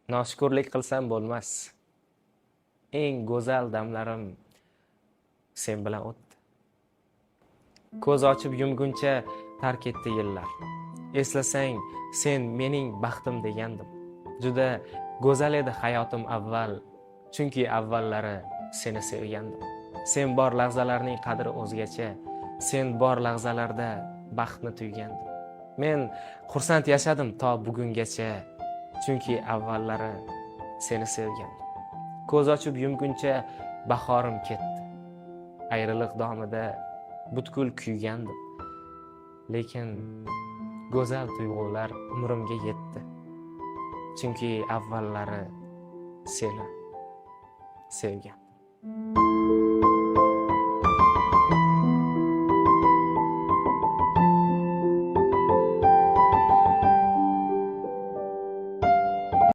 Noshukurlik qilsam bo'lmas. Eng go'zal damlarim sen bilan o'tdi. Ko'z ochib yumguncha tark etdi yillar. Eslasang, sen mening baxtim degandim. Juda go'zal edi hayotim avval, chunki avvallari seni sevgandim. Sen bor lahzalarning qadri o'zgacha, sen bor lahzalarda baxtni tuygandim. Men xursand yashadim to bugungacha, chunki avvallari seni sevgandim. Ko'z ochib yumguncha bahorim ketdi. Ayriliq domida butkul kuygandim. Lekin go'zal tuyg'ular umrimga yetdi. Chunki avvallari seni sevgandim.